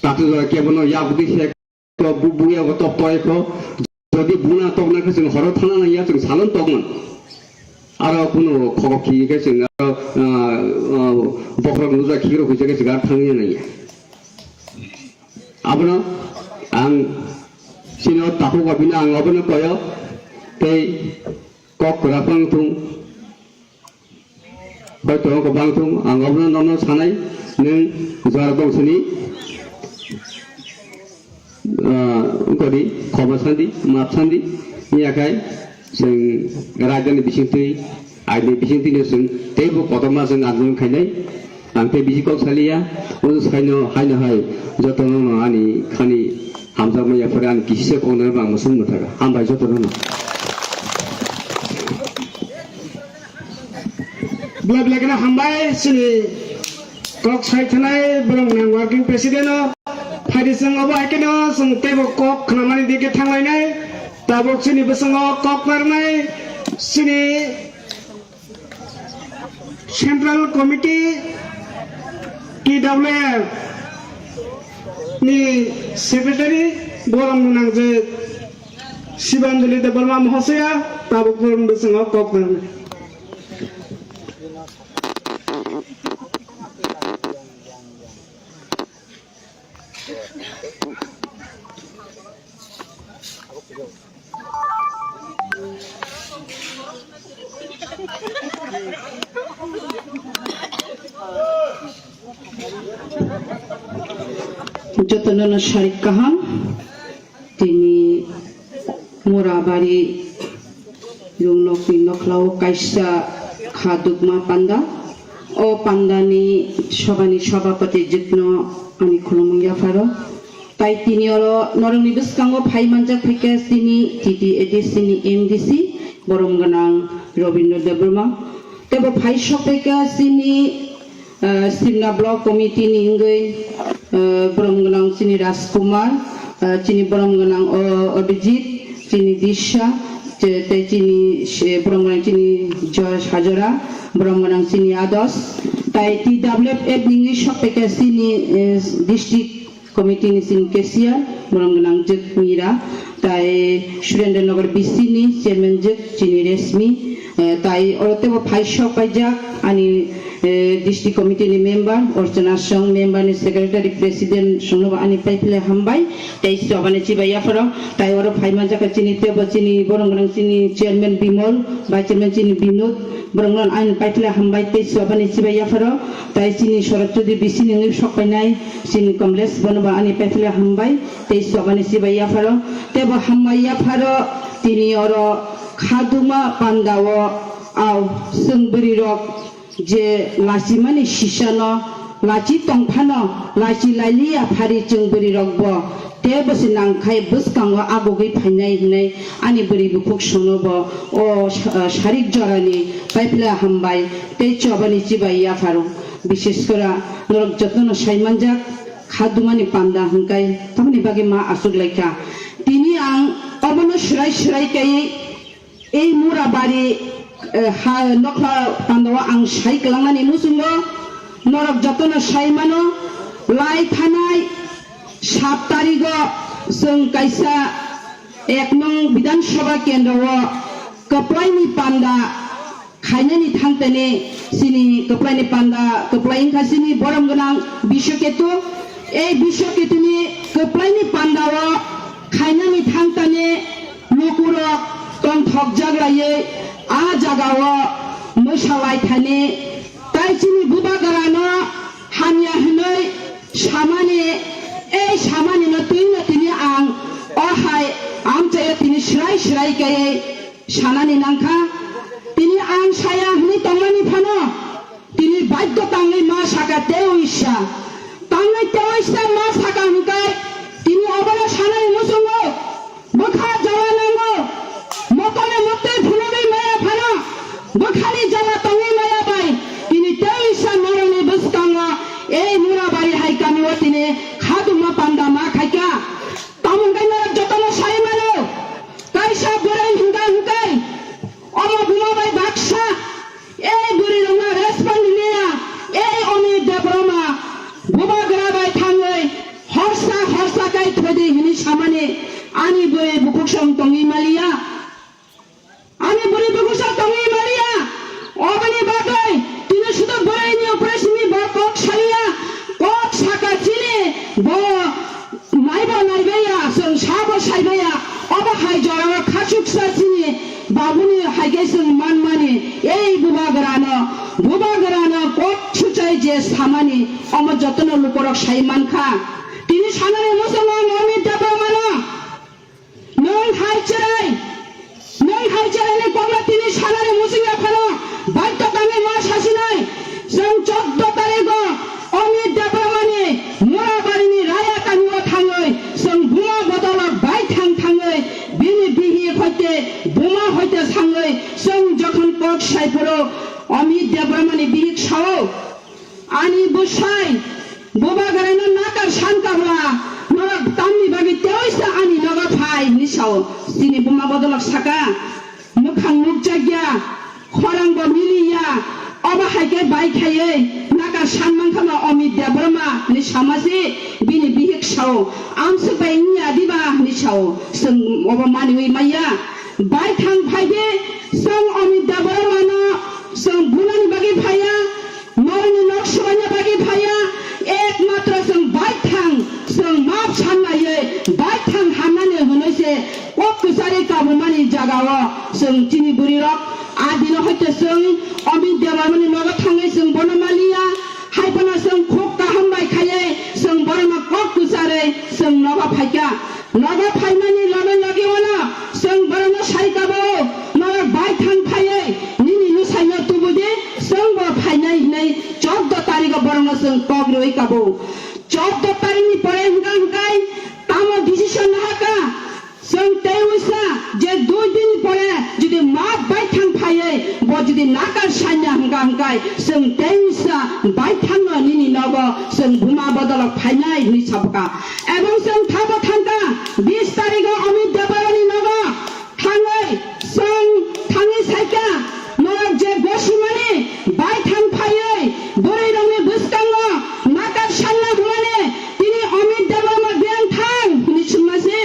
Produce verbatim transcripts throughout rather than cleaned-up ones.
Takhuk jora kebono yakgwi se ko, bu-, buya ko tok toy ko. Jodi buna tokna khe chwng horo thana nang ya, chwng salon tokman. Aro kuno khogok khi khe chwng aro, ah, ah, bokhorok nujak khirok hwisa khe chwng ar thangya nang ya. Abono ang chini o takhuk o bini ang abono koyo tei kok kwrak wng thung. Hoito wng kwbang thung, ang abono nono sanai, nwng jora bongsini, ah, wngkha di, khoma sandi, map sandi, wngya khai chwng raidani bisingtwi, aini bisingtwino chwng teibo kotorma chwng andolon khainai. Ang tei bisi kok saliya, omo saino haino hai jotono no ani khani hamjakma yaphare ani kisisa koknai ba ang muchung mwthaka. Hambai jotono no. Belai belai kheno hambai chini kok sai thanai borok nang working president o. Phaidi chwng obo hai kheno chwng teibo kok khnamani dike thanglainai. Tabuk chini bwskango kok narwknai chini Central Committee T W F ni Secretary borok nang je Sibanjali Debbarma Mahasaya tabuk borok bwskango kok narwknai. Jotono no sarik kaham. Tini Murabari Rungnokni nokhlao kaisa khadukma panda. O pandani sobani sobapati jwkno ani khulumung yapharo. Tai tini oro norokni bwskango phai manjak phaikha chini T T A D C ni M D C, borom gwnang Robindra Debbarma. Tebo phai sokphaikha chini, ah, Simna Block Committee ni wngwi, ah, borom gwnang chini Rajkumar, ah, chini borom gwnang, o, Abhijit, chini Disha, che-, tei chini se-, borom gwnang chini Joy Hajora, borom gwnang chini Ados, tai T W F ni wngwi sokphaikha chini, eh, district committee ni chini cashier, borom gwnang jwk Mira, tai Surendra Nagar B C ni chairman jwk chini Resmi, eh, tai oro tebo phai sok paijak ani, eh, district committee ni member, Orchana Song member ni secretary president songno bo ani paiphile hambai, tei sobani chibai yapharo, tai oro phai manjak chini tebo chini borom gwnang chini chairman Bimol, vice chairman chini Binod, borok no ani paiphile hambai tei sobani chibai yapharo, tai chini Sorot Chudri B C ni wngwi sok painai, chini Kamlesh bono bo ani paiphile hambai tei sobani chibai yapharo, tebo hambai yapharo tini oro khaduma pandao au chwng bwrwi rok je lachimani sisano lachi tongphano lachi lailiya phari chwng bwrwi rokbo tebo se nangkhai bwskango agugwi phainai hinwi ani bwrwi bukhuk sono bo o sa-, sarik jorani paiphile hambai tei chobani chibai yapharo. Bishesh kora norok jotono sai manjak khadumani panda hwnkhe tamoni bagwi ma achuk laikha. Tini ang obono swrai swrai kaiwi ei Murabari, eh, ha, nokla pandao ang sai kwlangnani muchungo norok jotono sai mano, lai thanai sat tarigo chwng kaisa ek nong Bidhan Sabha kendro o kwplaini panda khainani thangtani chini kwplaini panda, kwplai wngkha chini borom gwnang Bishoketu. Ei Bishoketuni kwplaini pandao khainani thangtani lukurok tongthokjak laiwi a jagao mwsa lai thani, tai chini bubagrano hamya hwnwi samani, ei samanino twino tini ang o hai amchaio tini swrai swrai kaiwi sanani nangkha. Tini ang saya hwnwi tongmani phano tini baidyo tangwi ma saka tei wisa. Tangwi tei wisa ma saka hwnkhe tini obono sanani muchungo bwkha jala nango. Motole mottwi phunugwi maya phano bwkhani jala tongwi maya bai tini tei wisa norokni bwskango ei Murabari hai kamio tini khaduma panda ma khaikha. Tamo hwnkhe norok jotono sai mano, kaisa bwrwi hwnkha hwnkhe omo buma bai baksa, ei bwrwirokno respond liya, ei Omir Debbarma bubagra bai thangwi hini samani ani bwrwi bukhuk song tongwi maliya. Ani bwrwi bukhuk song tongwi maliya. Oboni bagwi tini sudu bwrwini upre simi bo kok saliya. Kok saka chini bo naibo naibaiya, chwng sabo saibaiya. Obo hai jorao khachuksa chini babuni hai khe chwng manmani. Ei bubagrano, bubagrano kok suchai je samani omo jotono lukorok sai mankha. Tini sanani muchungo ang Amit Debbarmano. Nwng hai cherai, nwng hai cheraini kokno tini sanani muchungya phano baitokangni ma sasinai. Chwng chordo tarigo Amit Debbarmani Murabarini Raya Kanio thangwi chwng buma bodolok baithang thangwi bini bihik hoite buma hoite sangwi chwng jokhon kok sai phuru Amit Debbarmani bihik sao. Ani bwsai, bubagrano nakar san kabla, norok tamni bagwi teisa ani nogo phai, hinwi sao. Chini buma bodolok saka, mwkhang nukjakya, khorangbo miliya, obo hai khe bai khaiwi nakar san mankha ma Amit Debbarma, hinwi sama se bini bihik sao. Amswk bai wngya diba, hinwi sao. Chwng obo maniwi maya. Bai thang phai de, chwng Amit Debbarmano chwng bunani bagwi phaiya. Norokni nok swbaina bagwi phaiya, ekmatro chwng baithang, chwng map sanlaiwi baithang hamnani hwnwi se kok kwchari kabumani jagao chwng chini bwrwirok a dino hoite chwng Amit Debbarmani nogo thangwi chwng bono maliya, hai phano chwng khuk kaham bai khaiwi chwng borokno kok kwcharwi chwng nogo phaikha. Nogo phaimani logi logi wano chwng borokno sai kabo, norok baithang phaiwi nini bwsaino tubu di, chwng bo phainai hinwi chordo tarigo borokno chwng kok riwi kabo. Chordo tarikni pore hwnkha hwnkhe tamo decision nahakha, chwng tei wngsa je dui din pore jodi ma baithang phaiwi bo jodi nakar sanya hwnkha hwnkhe chwng tei wngsa baithangno nini nogo chwng buma bodolok phainai hinwi sabukha. Ebong chwng thabo thangkha bis tarigo Amit Debbarmani nogo thangwi chwng thangwi saikha, norok je gosimani baithang phaiwi bwrwirokni bwskango nakar sanna hwnmani tini Amit Debbarma biyang thang hinwi swngma se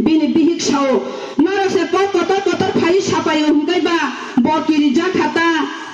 bini bihik sao. Norok se kok kotor kotor phaiwi sapaio hwnkhe ba bo kirijak kha ta,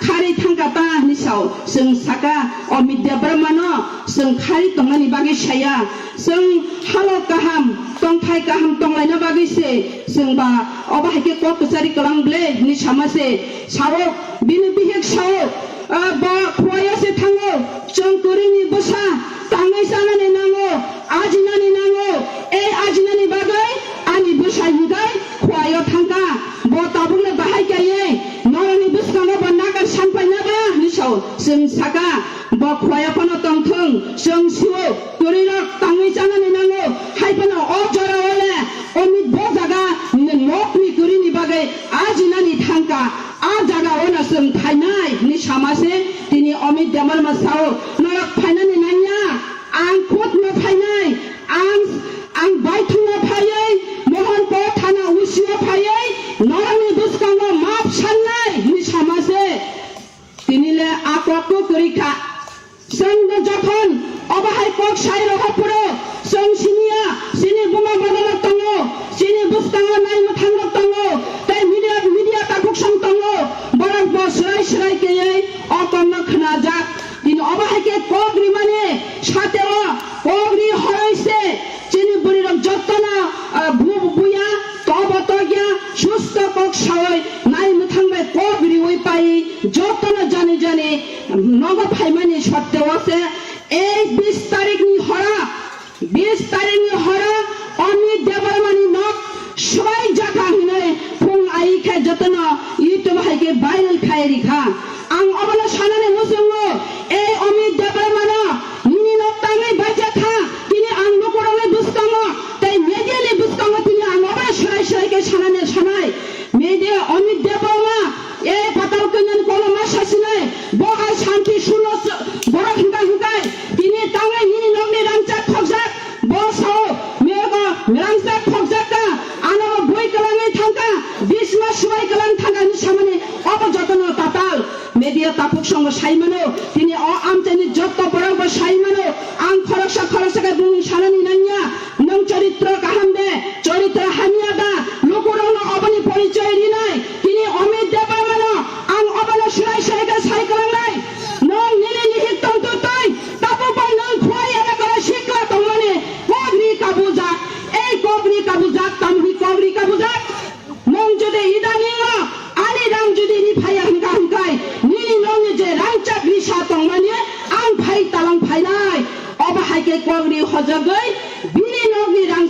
kharwi thangkha ta hinwi sao. Chwng saka Amit Debbarmano chwng kharwi tongmani bagwi saya. Chwng halo kaham, tongthai kaham tonglaina bagwi se chwng ba obo hai khe kok kwchari kwlang ble hinwi sama se sao. Bini bihik sao, ah, bo khuaio se thango, chwng kwrwini bwsa tangwi chanani nango, ajinani nango, ei ajinani bagwi ani bwsai hwnkhe khuaio thangkha. Bo tabukno bahai kaiwi norokni bwskango bo nakar sanpaina ba hinwi sao. Chwng saka, bo khuaio phano tongthung, chwng sio, kwrwirok tangwi chanani nango, hai phano o jorao le Amit bo jaga nokni kwrwini bagwi ajinani thangkha, a jagao no chwng phainai hinwi sama se tini Amit Debbarma sao, norok phainani nangya, ang khutno phainai, ang, ang baithangno phaiwi, Mohanpur thana usio phaiwi, norokni bwskango map sannai hinwi sama se. Tini le a kok kwrwi kha. Chwng no jokhon obo hai kok sai rohor phuru, chwng siniya, chini buma bodolok tongo, chini bwskango nai mwthangrok tongo, tei media, media takhuk song tongo, borok bo swrai swrai kaiwi o kokno khwnajak. Tini obo hai khe kok rimani sateo kok ri horoi se chini bwrwirok jotono, ah, bu-, buya, tobo tokya, susto kok sawi, nai mwthang bai kok riwi pai, jotono jani jani nogo phaimani sotteo se ei bis tarikni hora, bis tarikni hora Amit Debbarmani nok swbai jakha hinwi phung ai khe jotono YouTube hai khe viral khai rikha. Ang obono sanani muchungo, ei Amit Debbarmano nini nok tangwi baijak kha, tini ang lukurokni bwskango tei media ni bwskango tini ang obono swrai swrai khe sanani sanai. Media Amit Debbarma, ei patal kanyani koloma sasinai, bo hai santi suno s-, borok hwnkha hwnkhe, tini tangwi nini nokni rangchak khokjak, bo sao, mego rangchak khokjak kha, ano bui kwlangwi thangkha, bisma swbai kwlang thangkha hinwi samani, obo jotono tatal. Media takhuk songbo sai mano, tini o amchaini jotto borokbo sai mano, ang khoroksa khoroksa khe bumung sanani nangya, nwng choritro kaham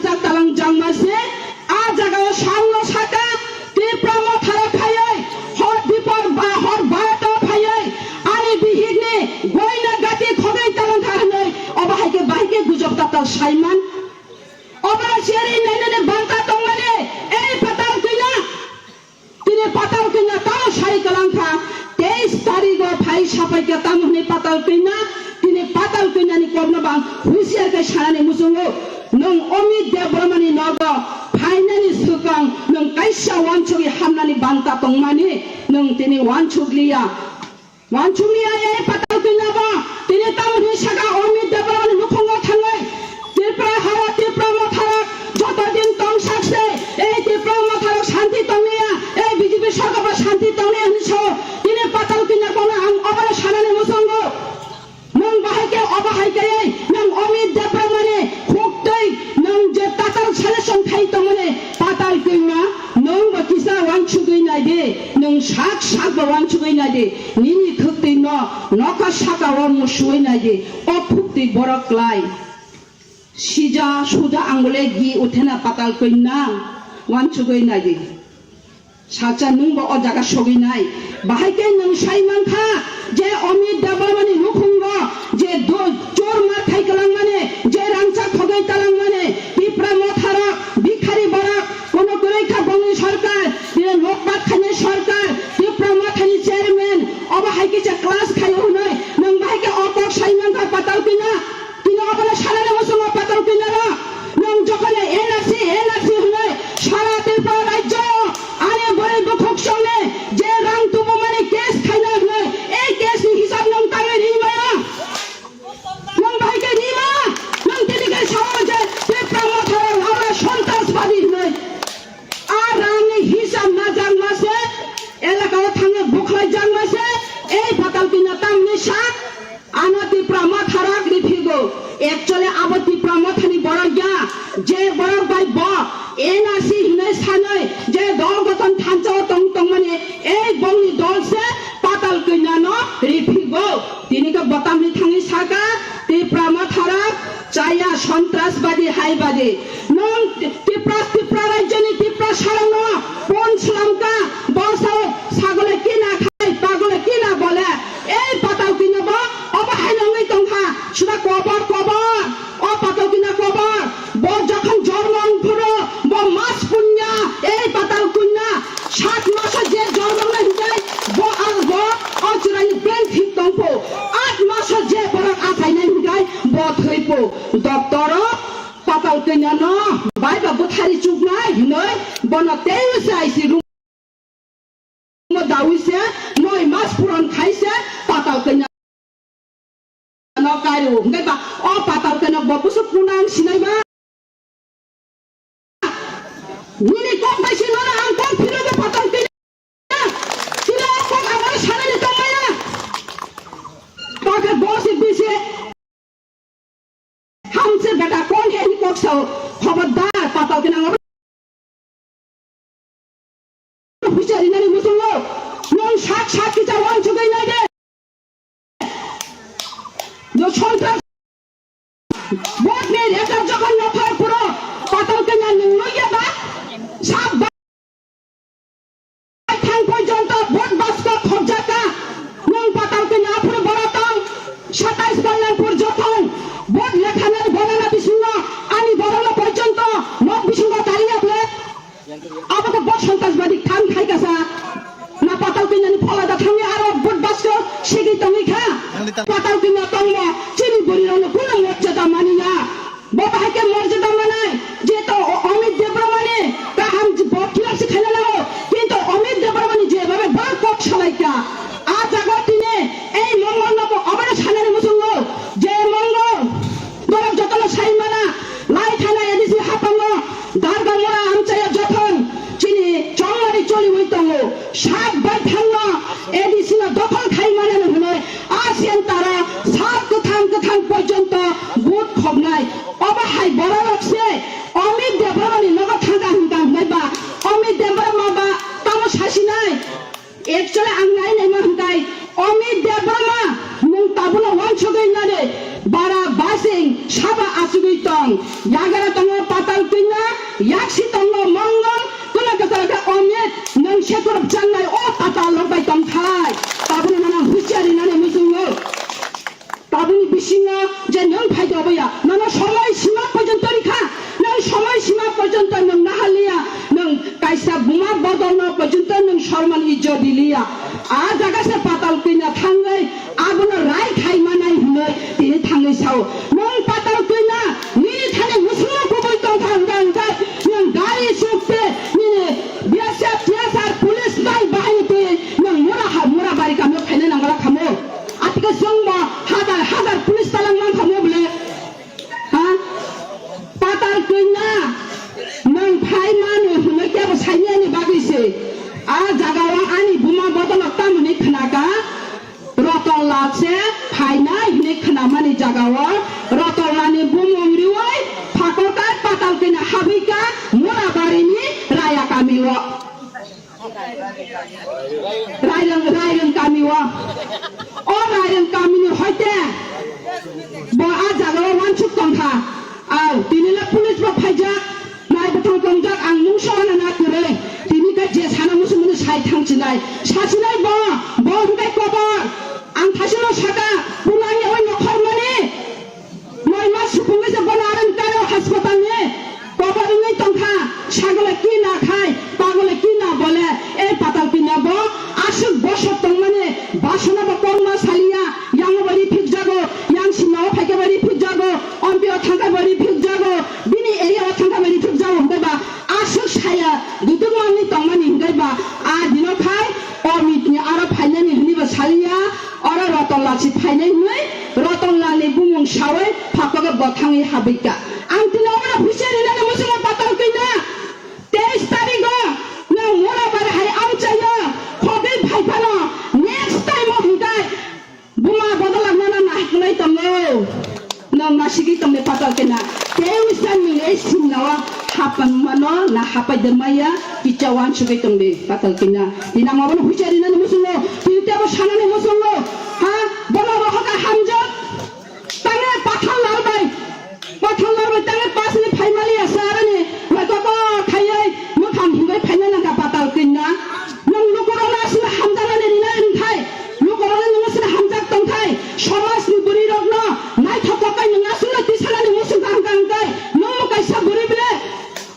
Chak talang jangma se, a jaga o sal no saka, Tipra Motha rok phaiwi, hor dipor ba hor barata phaiwi, ani bihik ni goina gati khogwi talang kha hwnwi, obo hai khe bahai khe gujok tatal saiman. Obo seri nainani banta tongmani, ei patal kwina. Tini patal kanya tamo sai kalang kha, teis tarik o phai sapai kha tamo hwnwi patal kanya, tini patal kanya ni kokno bang husiar khe sanani muchungo, nwng Amit Debbarma ni nogo phainani swkang nwng kaisa uansugwi hamnani banta tongmani nwng tini uansuk liya. Wansukni ai ai patal kanya bo, tini tamoni saka Amit Debbarma ni nukhungo thangwi, Tripura hao Tipra Motha rok joto din tong sak se, ei Tipra Motha rok shanti tongya, ei B J P sarkar bo shanti tongya hinwi sao, tini patal kanya bono ang obono sanani muchungo. Nwng bahai khe obo hai khe ei nwng Amit Debbarma ni khuktwi nwng je tatal selection khai tongmani patal kanya nwng bo kisa wansugwi nai di, nwng sak sak bo wansugwi nai di. Nini khwtwi no nokha saka o musuwi nai di, o khwtwi borok klai. Sija suda angole gi uthena patal kanya wansugwi nai di. Sakcha nwng bo o jaga sogwi nai. Bahai khe nwng sai mankha je Amit Debbarma ni nukhungo je do-, chor ma thai kwlangmani, je rangchak khogwi talangmani, Tipra Motha rok, bikhari borok, kono kwrwi kha bongni sarkar, tini lokpat khainai sarkar, Tipra Motha ni chairman, obo hai kisa class khaio hwnwi, nwng bahai khe o kok sai mankha patal kanya, tini obono sanani muchungo patal kanya rok, nwng jokhon N R C, N R C hwnwi sara Tripura rajyo ani bwrwi bukhuk songni je rang tubumani case khaina hwnwi, ei case ni hisab nwng tangwi ri maya. Nwng bahai khe rima, nwng tini khe sao je Tipra Motha rok lamra sontrasbadi hwnwi. A rangni hisab najak ma se, elaka o thangwi bukhlai jak ma se, ei patal kanya tamni sa, ano Tipra Motha rok riphigo. Actually abo Tipra Motha ni borok ya, je borok bai bo N R C hwnwi sanwi je dol goton thansa o tong tongmani, ei bongni dol se patal kanya no riphigo. Tini khe bo tamni thangwi saka, Tipra Motha rok chaya sontrasbadi haibadi. Nwng Tipra, Tipra rajyoni Tipra sarokno pon slamka, bo sao sagole kina khai, pagole kina bole. Ei patal kanya bo, obo hai nangwi tongkha, suda kobor, kobor. O patal kanya kobor, bo jokhon jormo wng phuru, bo mas punya, ei patal kanya, sat maso je jormo wng nai hinkai, bo ang bo o chwraini beng thik tongpho, at maso je borok achainai hinkai, bo thwipo. Doctor o patal kanya no bai ba bwthari chuknai hinwi bono tei se I C room o dawi se, noi mas puron khai se, patal kanya no kairu. Hingke ba, o patal kanya bo busu kunang sinai ba. Nini kok bai se no ang kok phiro de patal kanya. Sila kok amar sanani tongmaya. Pakai bosi bisi. Hamse beta kon he hi kok sao. Khobordar patal kanya no. Huchari nani musungo. Nong sak sak kicha wan chugai nai de. Yo sontras. Bot ni rekar jokhon no phar puro patal kanya nung loya ba. Sab ba. Thang porjonto bot basko khobjaka. Nung patal kanya aphuru boratong. Satais Kalyanpur jokhon bot lekhanani borana bisingo ani borana porjonto nok bisingo tariya ble. Abo to bot sontrasbadi thang khai kasa. Na patal kanya ni phola da thangwi aro bot basko sigi tongwi kha. Patal kanya tongmo chini bwrwi rokno kuno morjada maniya. Bo bahai khe morjada manai, je to o-, Amit Debbarma ni kaham je bo kilap se khaina nango, kintu Amit Debbarma ni je babe ba kok salai kha. A jaga tini ei Mongol no bo obono sanani muchungo, je Mongol borok jotono sai mana, lai thana A D C hapango, Darga mora amchaya jothon, chini chongmani choliwi tongo, sak bai thangno A D C no dokhol khai manani hwnwi, a sentara sal kwthang kwthang porjonto but khobnai. Obo hai bororok se Amit Debbarma ni nogo thangkha hwnkha hwnwi ba Amit Debbarma ba tamo sasinai? Actually ang nai naima hwnkhe Amit Debbarma nwng tabuno wansugwi nani bara basi Saba achugwi tong, yagara tongo Patal Kanya, yaksi tongo Mongol, kuna kwtal khe Omit, nwng se kwrwk changnai o Patal rok bai tongthai. Tabukno nono husiari nani muchungo. Tabukni bisingo je nwng phai doboya, nono somoi sima porjonto rikha, nwng somoi sima porjonto nwng nahaliya, nwng kaisa buma bodolno porjonto nwng sorman ijjo diliya. A jaga se Patal Kanya thangwi abono rai khai manai hwnwi tini thangwi sao. Nwng Patal Kanya nini thani musulo kubui tongkha hwnkha hwnkhe nwng gari sukte nini B S F, T S R, police bai bahai twi nwng mura ha-, mura bari kamio khaina nangala khamo. Atike chwngbo hazar hazar police talang mankha mo bole. Ha? Patal Kanya nwng phai mano hwnwi kebo saini ani bagwi se. A jagao ani buma bodolok tamoni khnaka. Rotonlal se phainai hwnwi khnamani jagao Rotonlalni bumung riwi phakokai Patal Kanya habwika Murabarini Raya kamio. Rairang, Rairang kamio. O Rairang kamini hoite bo a jagao uansuk tongkha. Au, tinile police bo phaijak. Nai bwthang tongjak, ang mungsa wana na kwrwi. Tini khe je sana musu muni sai thang chinai. Sa chinai bo, bo hwnkhe kobor. Ang thasino saka, pulangya oi nokhor mani. Noima supungwi se bono arang karo haspatal ni. Kobor wngwi tongkha, sagole ki na khai, pagole ki na bole. Ei Patal Kanya bo aswk bosor tongmani, basona bo kokma saliya, yango bo riphik jago, yang simao phaikhe bo riphik jago, ompio thangkhe bo riphik jago, bini area o thangkhe bo riphik jago hwnkhe ba, aswk saya, dutuk manwi tongmani hwnkhe ba, a dino khai, o meeting aro phainani hwnwi bo saliya, oro Rotonlal si phainai hwnwi, Rotonlal ni bumung sawi, phakoke bo thangwi habwikha. Ang tini oro husiari nani muchungo Patal Kanya. Teis tarigo nwng Murabari hai amchaio khogwi phai phano next time o hwnkhe buma bodolak nana naikolai tongo. Nwng nasigwi tongni Patal Kanya. Tei wngsa nwng ei simnao hapmano na hapai de maya kicha wansugwi tongdi Patal Kanya. Tini ang obono huichari nani muchungo, tini tebo sanani muchungo. Ha? Bono rohoka hamjak. Tangwi Pathanlal bai, Pathanlal bai tangwi pasni phaimaliya se aroni, hoi koko khaiwi mwkhang himwi phaina nangkha Patal Kanya. Nwng lukurokno aswk hamjaknani rinai wngthai, lukurokno nwng aswk hamjak tongthai, somajni bwrwirokno naithok kokai nwng aswkno tisanani muchung kaham kaham kai, nwng bo kaisa bwrwi bile.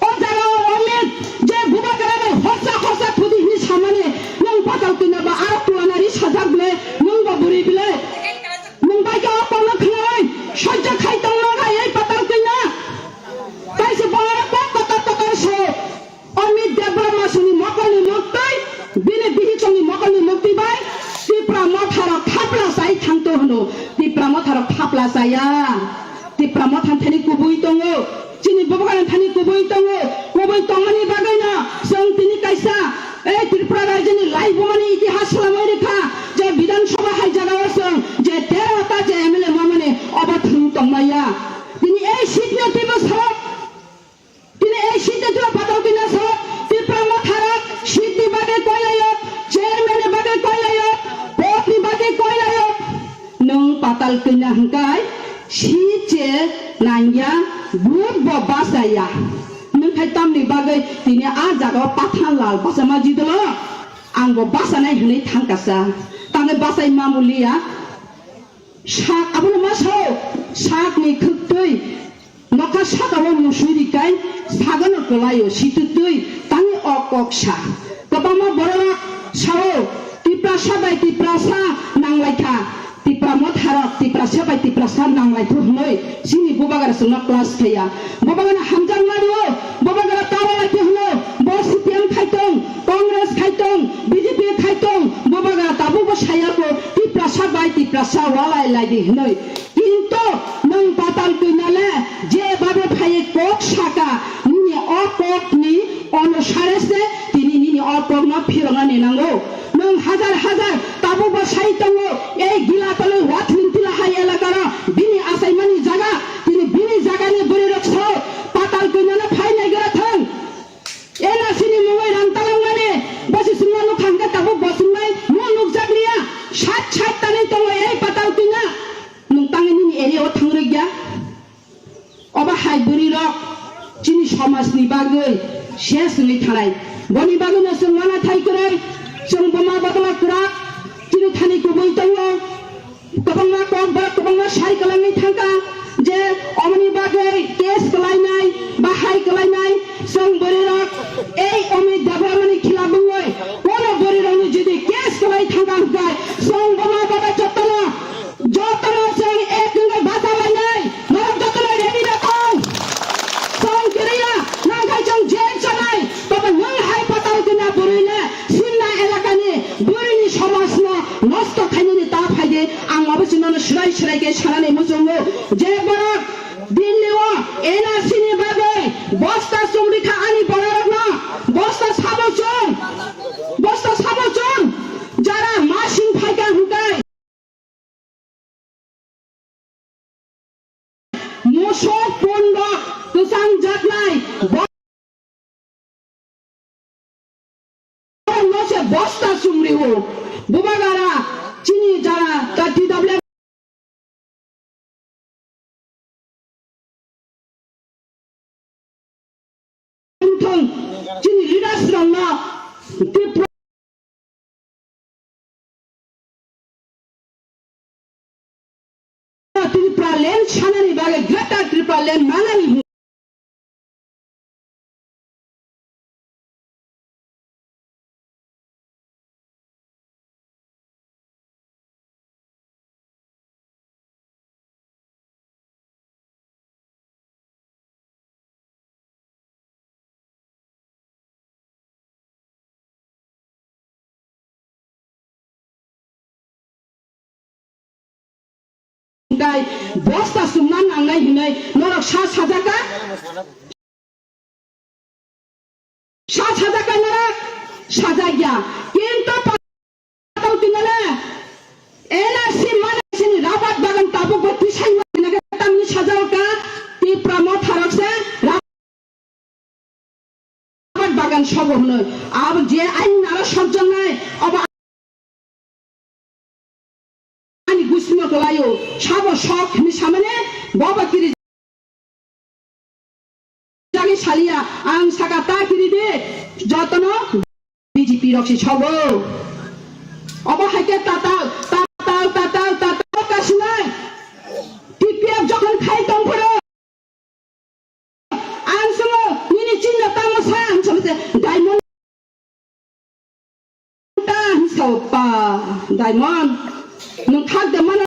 O jaga o Omit je bubagra bai horsa horsa thudi hini samani, nwng Patal Kanya ba aro tulana ri sajak bile, nwng bo bwrwi bile. Nwng bai khe o kokno khnaui sojak khai tongno hai ei Patal Kanya. Kaisa bo aro kok kotor kotor so. Omit Debbarma soni mokolni muktwi, bini bihichongni mokolni muktwi bai Tipra Motharok thapla chai thangto hwno. Tipra Motharok thapla chaya. Tipra Motha thani kubui tongo. Chini bubagrani thani kubui tongo. Kubui tongmani bagwino chwng tini kaisa, ei Tripura rajyoni laibumani itihas swlamwi rikha je Bidhan Sabha hai jagao chwng je tero ta je M L A mamani obo thwng tongmaya. Tini ei seat no twibo sao. Tini ei seat no twibo Patal Kanya sao. Tipra Motharok seat ni bagwi koilaio, chairman ni bagwi koilaio, board ni bagwi koilaio. Nwng Patal Kanya hwnkhe si che nangya, vote bo bachaya. Nwng khai tamni bagwi tini a jaga o Pathanlal bachama jidolo ang bo bachanai hwnwi thangkasa. Tangwi bachai mamuliya. Sak abono ma sao, sakni khwktwi. Nokha saka o musui rikai sagano kwlaio sitwtwi tangwi o kok sa. Kwbangma bororok sao, Tiprasa bai Tiprasa nanglaikha, Tipra Motharok Tiprasa bai Tiprasa nanglaithu hwnwi chini bubagra chwngno clash khaiya. Bubagrano hamjakma rwo, bubagra tara laithu hwno, bo C P M khaitong, Congress khaitong, B J P khaitong, bubagra tabukbo sayako Tiprasa bai Tiprasa walai laidi hwnwi. Kintu nwng Patal Kanya le je babe phaiwi kok saka, nini o kokni onusare se tini nini o kokno phiroknani nango. Nwng hajar hajar tabukbo sai tongo, ei Gilatali Wathling Tila hai elakaro bini achaimani jaga, tini bini jagani bwrwirok sao Patal Kanyano phai naigra thang. N R C ni mungwi rang talangmani, bosi chwngno nukha hwnkhe tabuk bo chwngnai mo nukjakliya, sat sat tanwi tongo ei Patal Kanya. Nwng tangwi nini area o thangrwkya? chini somajni bagwi ses wngwi thanai. Boni bagwino chwng uanathai kwrwi, chwng buma bodolok kwrak, chini thani kubui tongo. Kwbangma kok ba kwbangma sai kwlangwi thangkha je omoni bagwi case kwlainai ba hai kwlainai, chwng bwrwirok ei Amit Debbarmani khilaf wngwi kono bwrwirokni jodi case kwlai thangkha hwnkhe chwng buma bodo jotono, jotono chwng ek wngwi bacha lainai, norok jotono ready da tong. Chwng kwrwiya, nangkhai chwng jail chanai, tobo nwng hai Patal Kanya bwrwi le Simna elakani bwrwini somajno nosto khainani ta phaidi, ang abo chwngno swrai swrai khe sanani muchungo je borok Delhi o N R C ni bagwi bosta chumrikha ani bororokno, bosta sabo chum, bosta sabo chum, jara masing phaikha hwnkhe. Musuk pun rok kwchang jaknai, bo-, no se bosta sumri o. Bubagara chini jara ta T W Wngthung, chini leaders rokno Tripura, Tripura land sanani bagwi, Greater Tripura land manani Hwnkhe bosta chumna nangnai hinwi norok sa sajaka? Sa sajaka norok? Sajakya. Kintu Patal Kanya le N R C mane sini rabat bagan tabuk bo tisai mane tamni sajaka Tipra Motha rok se rabat bagan sobo hwnwi. Abo je ain naro sokjaknai, abo ani gusimo kwlaio. Sabo sok hwnwi samani bobo kiri jagwi saliya. Ang saka ta kiri de, jotono B J P rok si sobo. Obo hai khe tatal, tatal, tatal, tatal kasinai. T P F jokhon khai tongphuru. Ang sono nini chinno tamo sa, ang sono se diamond ta, ang sao pa diamond. Nwng thak de mano.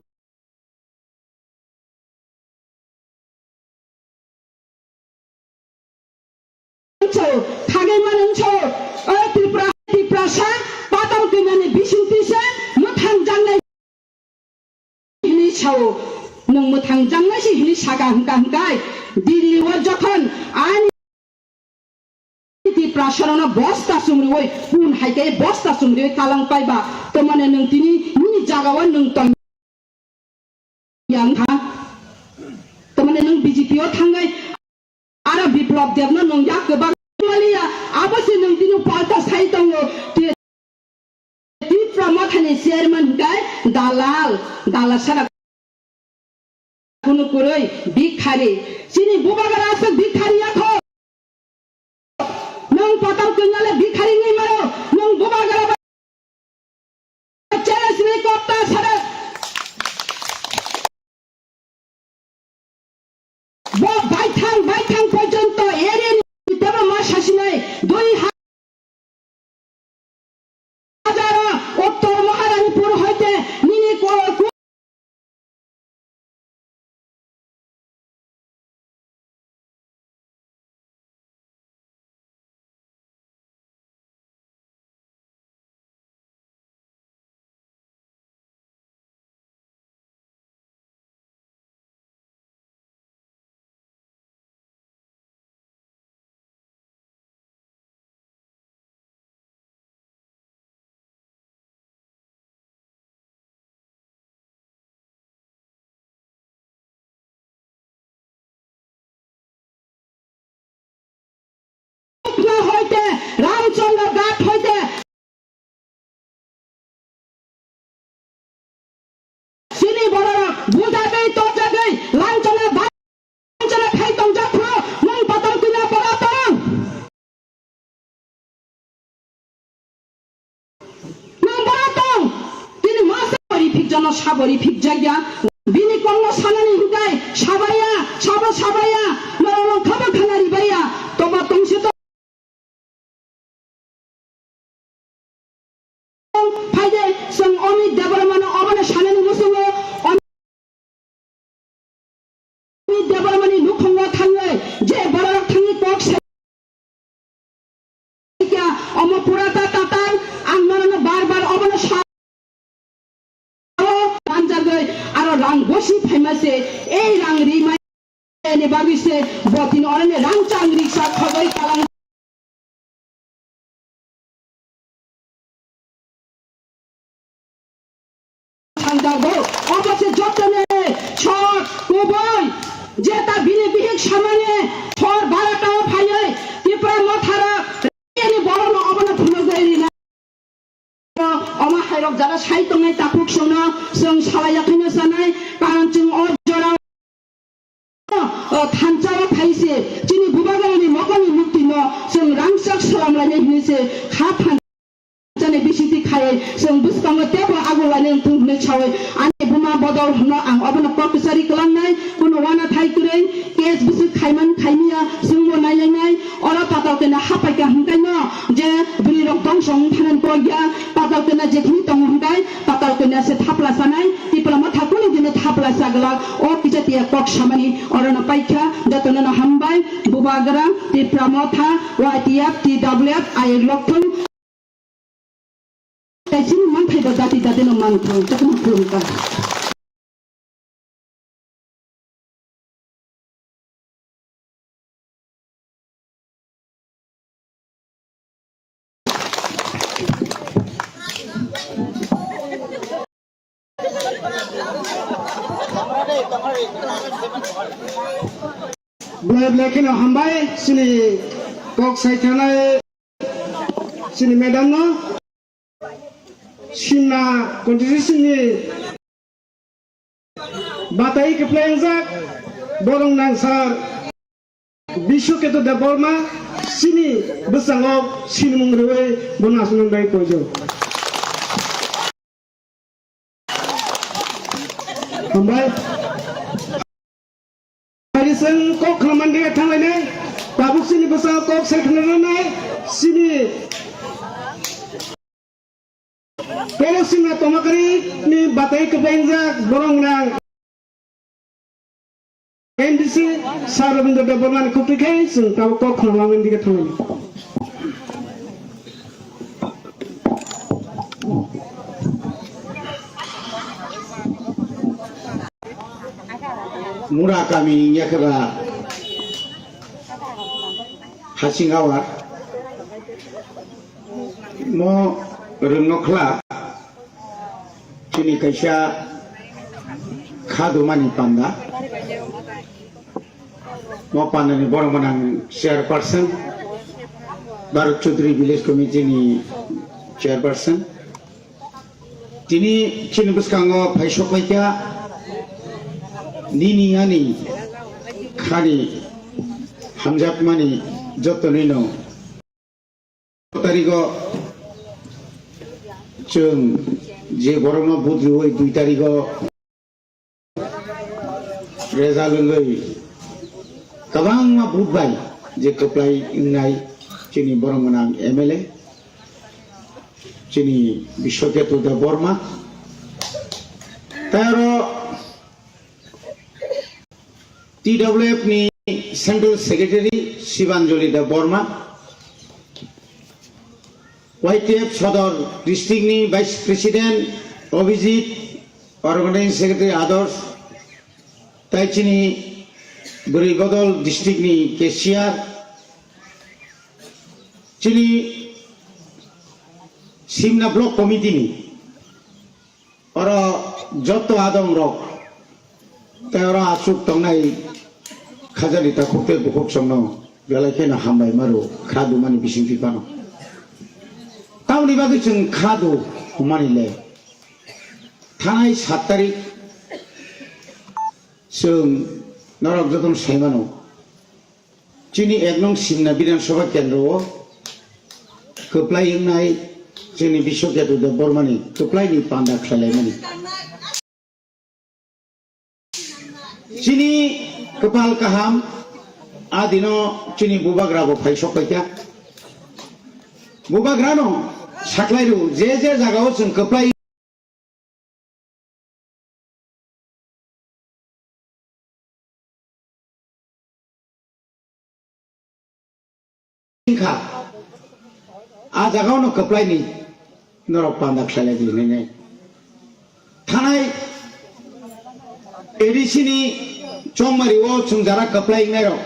Ang sao, thagwi mano ang sao. O Tripura, Tiprasa, Patal Kanyani bisingtwi se mwthang jangnai. Hini sao, nwng mwthang jangnai se hini saka hwnkha hwnkhe, Delhi o jokhon ani Tiprasa rokno bosta chumriwi, pun hai khe bosta chumriwi kalang paiba, tomane nwng tini nini jaga o nwng tong yang kha, tomane nwng B J P o thangwi Aro Biplab Debno nwng yak kwbang maliya, abo se nwng tini palta sai tongo. Ti-, Tipra Mothani chairman hwnkhe dalal, dalal sara kunu kwrwi, bikhari. Chini bubagra aswk bikhari yakho. Nwng Patal Kanya le bikhari wngwi mano, nwng bubagra ba challenge ni kokta sare. Bo baithang, baithang porjonto area ni tebo ma sasinai, dui ha-, hajar Uttor Maharanipur hoite nini ko-, ko-, Hoite, Ramchandra Ghat hoite. Chini bororok bujagwi, topjagwi, lanchana, banchana khai tongjak phuru, nwng Patal Kanya no sabori phikjakya. Bini kokno sanani hwnkhe sabaya, sabo sabaya, norokno khabo khana ribaya. Toba tongse to phaide, chwng Amit Debbarmano obono sanani muchungo. Amit Debbarmani nukhungo thangwi je bororok thangwi kok sai kha, omo pura ta tatal, ang norokno bar bar obono sa-, o manjagwi aro rang bosi phaima se, ei rang rimani bagwi se bo tini oroni rangchak riksa khogwi kalang Sanjago, obo se jotoni sot kubui, jeta bini bihik samani hor barata o phaiwi Tipra Mothara riyani borokno obono phunugwi rina. Omo hairok jara sai tongnai takhuk songno chwng salai yakhaino sanai, karon chwng o jora o thansa o phai se chini Bubagrani mokol ni mukti no chwng rangchak salam lainai hinwi se kha thansa ni bisingtwi khaiwi chwng bwskango teibo agulani wngthung hinwi sawi ani buma bodol hwnno ang obono kok kwchari kwlangnai, kunu uanathai kwrwi case bwswk khaiman khaimya chwngbo nailainai. Oro patal kena hapaikha hwnkhaino je bwrwi rok dongso wngthangani kokya, patal kena jekhini tongo hwnkhe patal kena se thapla sanai, Tipra Motha kunu dino thapla chaglak. O kisa tiya kok samani orono paikha, jotono no hambai, Bubagra, Tipra Motha, Y T F, T W F, ayek lokthung. Tei chini manthai bo dati dati no manthang, jotono khulumkha. Belai belai kheno hambai chini kok saithanai chini madam no. Simna constitution ni batai kwplai wngjak borok nang sir Biswaketu Debbarma chini bwskango sinimung rwui bono aswk bai poijo. Hambai. Hari chwng kok khna mandi thanglainai, tabuk chini bwskango kok sai khna rwnai, chini Polo singna tomakari ni batai kwbang jak borok nang M D C Sir Rabindra Debbarma ni kwtwi khai chwng tabuk kok khna mangwi dike thangwi. Mura kami yakaba hasing awar. Mo rwngno khla chini kaisa khadumani panda. Mo pandani borok manang chairperson, Bharat Chaudhary Village Committee ni chairperson. Tini chini bwskango phaisok paikha nini ani khani hamjakmani jotonino. Tarigo chwng je borokno vote rwui dui tarigo result wngwi kwbangma vote bai je kwplai wngnai chini borok gwnang M L A chini Biswaketu Debbarma tei oro T W F ni Central Secretary Shibanjali Debbarma, Y T F Sodor District ni Vice President Abhijit, Organizing Secretary Adarsh, tai chini Bwrwi Bodol District ni Cashier, chini Simna Block Committee ni Oro joto adong rok tei oro aswk tongnai khajani takhuk tei bukhuk songno belai kheno hambai maro kha dumani bisingtwi phano. Tamoni bagwi chwng kha du hwnmani le thanai sat tarik chwng norok jotono sai mano. Chini ek nong Simna Bidhan Sabha Kendro o kwplai wngnai chini Biswaketu Debbarmani kwplai ni panda khlai laimani. Chini kwpal kaham, a dino chini bubagra bo phai sok paikha. Bubagra no saklai rw, je je jaga o chwng kwplai wngkha, a jaga o no kwplai ni norok panda khlai lai di hinwi nai. Thanai A D C ni chongmari o chwng jara kwplai wngnai rok,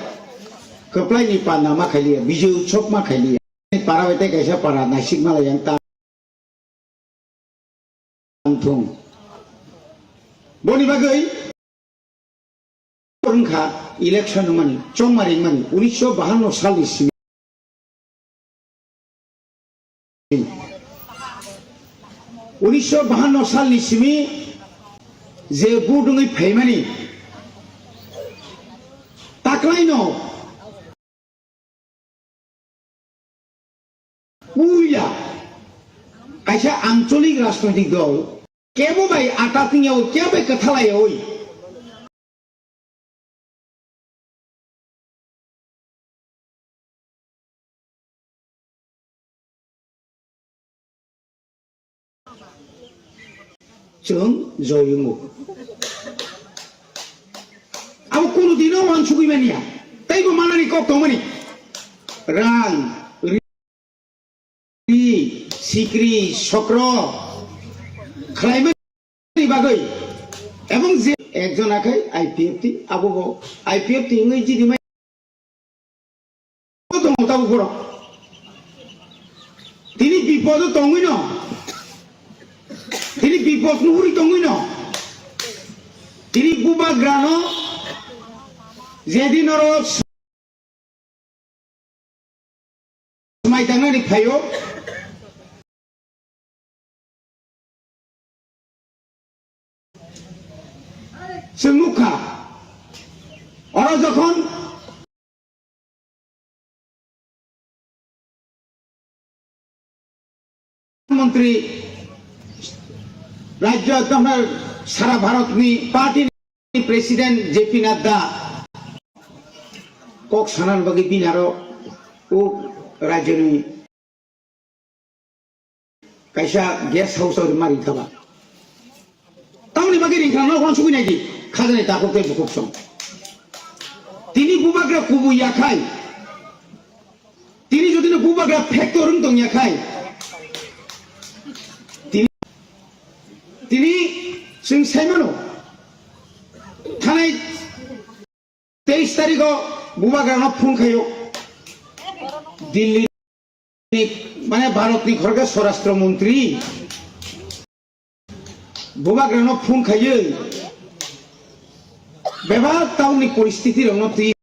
kwplai ni panda ma khailiya, bijoi utsob ma khailiya. Para bai tei kaisa para naisik ma lai yang ta. Thung. Boni bagwi wngkha election wngmani, chongmari wngmani, unisho bahanno salni simi. Unisho bahanno salni simi je vote wngwi phaimani taklaino puila kaisa ancholik rajnoitik dol kebo bai ata twngyao, kebo bai kwthalaioi. Chwng joyungo. Abo kunu dino wansugwi manya. Teibo manani kok tongmani. Rang, ri, sikri, sokro khlaimani bagwi. Ebong je ekjon akhai I P F T, abo bo I P F T wngwi jidi mai. Tongo tabuk borok. Tini bipodo tongwino. Tini bipod nuhuri tongwino. Tini bubagrano jedin oro smai tangnani phaio. Chwng nukha, oro jokhon montri rajyo ekdom sara Bharatni party ni president J P Nadda kok sanan bagwi bini aro o rajyoni kaisa guest house o rwma ringkha ba. Tamoni bagwi ringkha no wansugwi naidi khajani takhuk tei bukhuk song. Tini bubagra kubui yakhai. Tini jodi no bubagra factor wng tong yakhai. Tini, tini chwng sai mano. Thanai teis tarikh o bubagrano phone khaio. Delhi ni, mane, Bharat ni khoroksa Swarashtra Montri bubagrano phone khaiwi bebak town ni poristiti rokno twi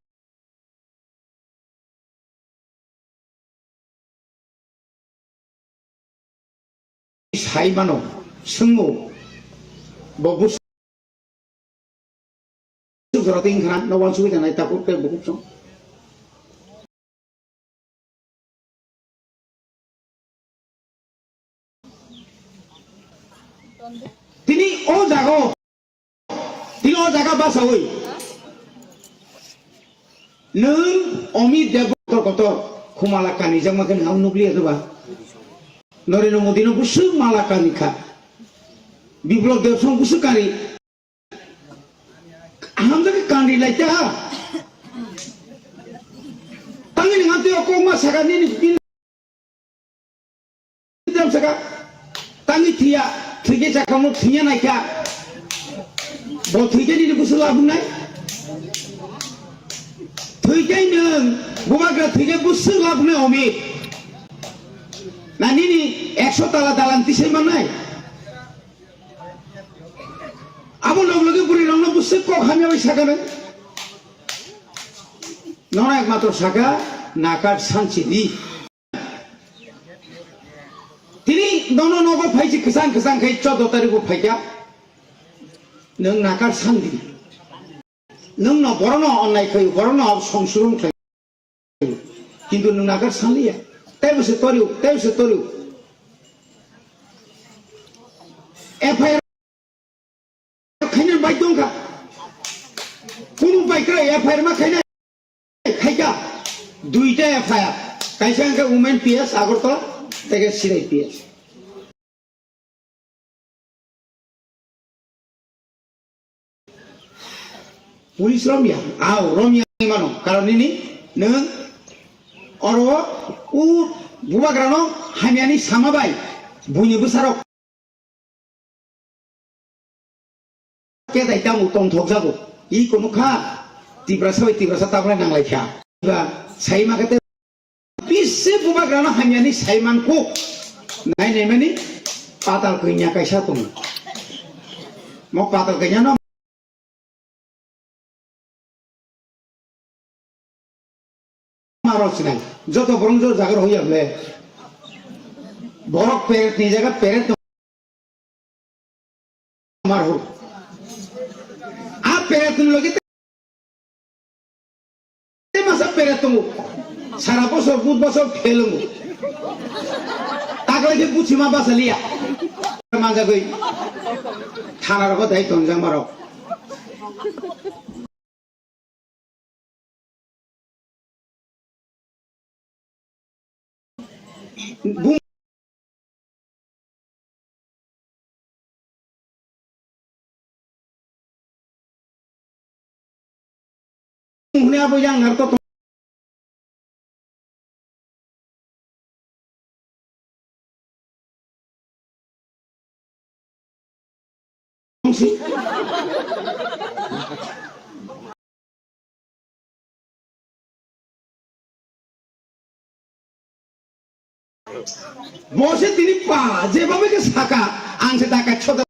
sai mano, swngmo, bo busuk jora twi wngkha na, no wansugwi tanai takhuk tei bukhuk song. Tini o jaga o Tini o jaga basawi. Nwng Amit Deb kotor kotor khumala kani jakma khe nwng nukliya khe ba. Narendra Modi no busuk mala kani kha. Biplab Deb Song busuk kari. Hamjak khe kandi lai ta. Tangwi nwng tei o kokma saka nini Tam saka, tangwi thwiya, thwikhe chakhamno thwiya naikha. Bo thwikhe nini busu labunai. Thwikhe nwng, bubagra thwikhe busu labunai omi. Na nini ekso tala dalan tisai mannai. Abo log loge bwrwi rokno busu kok hamya bai saka nang. Nono ekmatro saka, nakar sanchi di. Tini nono nogo phaisi kwchang kwchang khai choudo tarikh bo phaikha. Nwng nakar sandi. Nwng no borok no onnai khai, borok no songsurung khai. Kintu nwng nakar sanliya. Tei bwse toriu, tei bwse toriu. F I R khaina bai tongkha. Bai kwrwi F I R ma khainai, khaikha duita F I R, kaisa hwnkhe Women P S Agartala, tei khe Sirai P S. Police romya, au romya mano, karon nini nwng oro o bubagrano hamyani sama bai buini bwsarok. Kedai tamo tongthok jago. I kono kha Tiprasa bai Tiprasa tabra nanglai kha. Ba sai ma kete bisi bubagrano hamyani sai man kuk. Nai nai mani patal kanya kaisa tongo. Mo patal kanya no Maro sinai. Joto borong jo jagar hoya ble. Borok peret ni jaga peret no. Marhu. A peret ni logi te masa peret tongo. Sara bosor, bud bosor phelungo. Taklai ke buchi ma basa liya. Manjagoi. Thana rogo dai tonjang marok. Bum- Hwnwi abo yang narwkhe tong-, tongsi. Bo se tini pa, jeba bai khe saka, ang se dakai soda.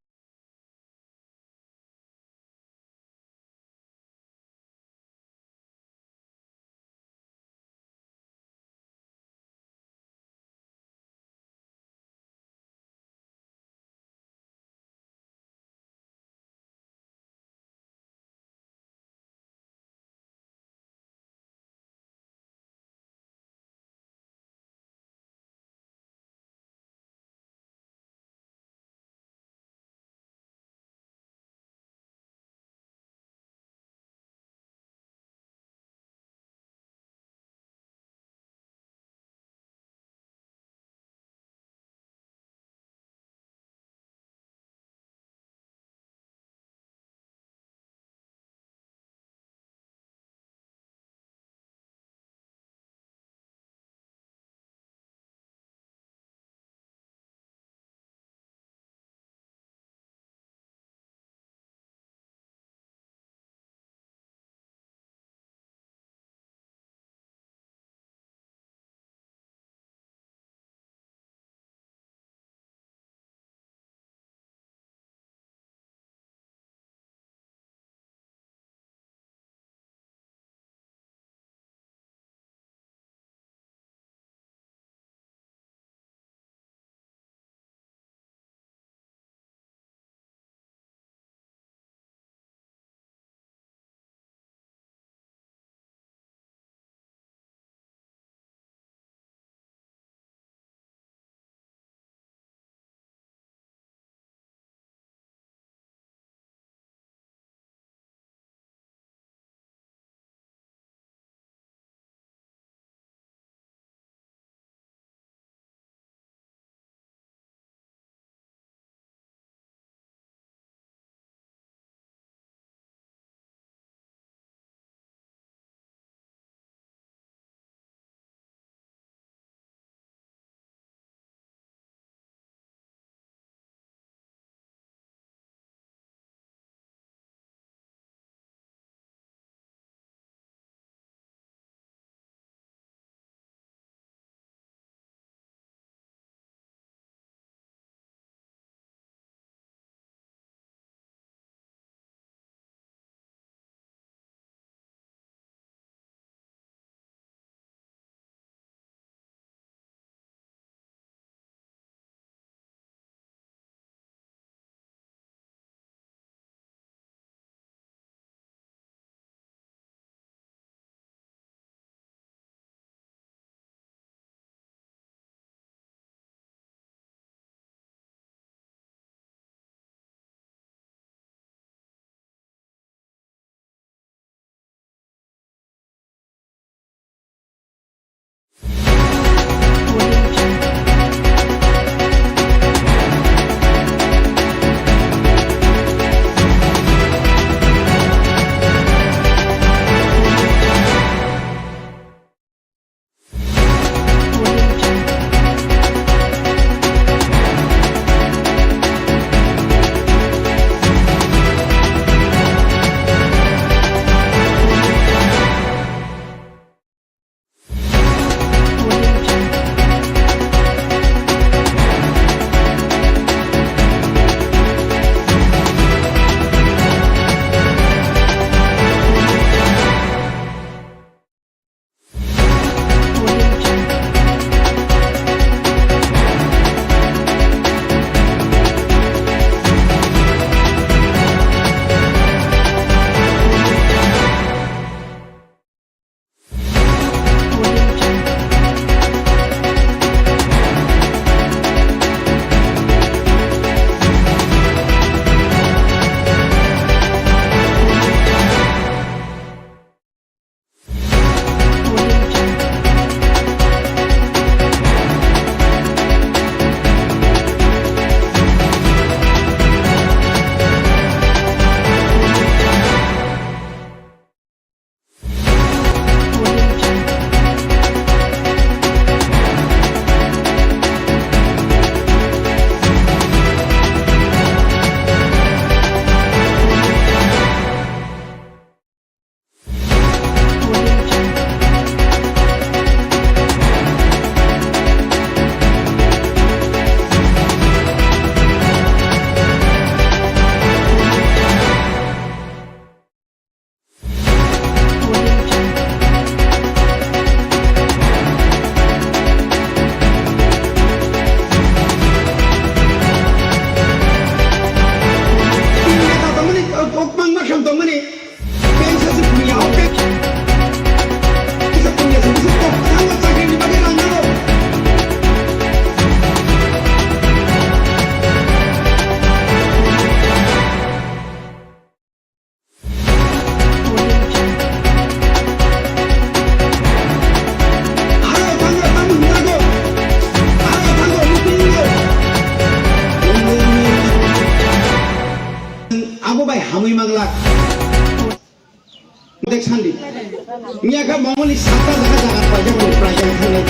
Wngya kha mongolni sakta jaga jaga paijak ni prai jaga thangnai.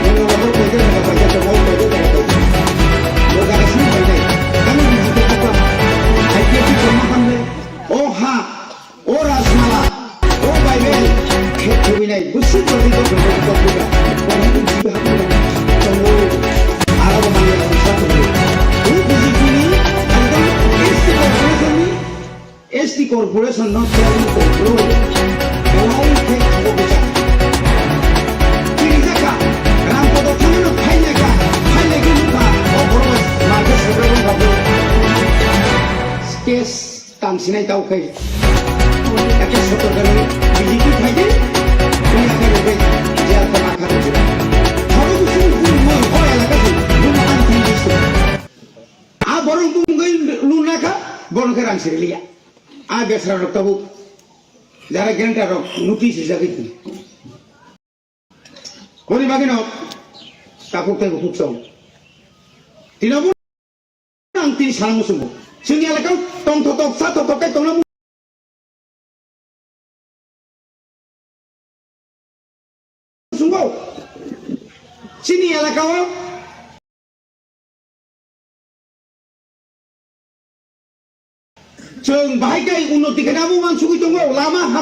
Mongol nogor paijak jaga paijak tong, o paijak jaga paijak. Bo jaga sini painai. Kami di jika apa? I P F T sama hamle. O ha, o Rajmala, o Bible, khe thubinai. Busi jodi jodi jodi jodi jodi. Bo hai jodi hamle. Tongo. Arabo mangya sa tongo. O busi jini, ekdom S T corporation ni S T corporation no self control. Belai khe abo bwsa. Tini jakha, Ram Kodo thangno phailai kha, phailai khe nukha, o borok bai market sobrai rok babu. Case tang sinai tau khai. Ekhe sotor gani B J P phaidi, tini akhai nukhe jail khe ma kha rwdi. Thoro bwswng bumung o elaka se, bumung ani thang bisto. A borok bumung gai luna kha, borok khe rang siriliya. A besra rok tabuk jara genta rok notice rijagwi tong. Boni bagwino takhuk tei bukhuk song. Tino bo ang tini sana musungo. Chini elakao tong thotok, sa thotok kai tongna musungo. Chini elakao Chwng bahai khe unnoti khe abo uansugwi tongo, lama ha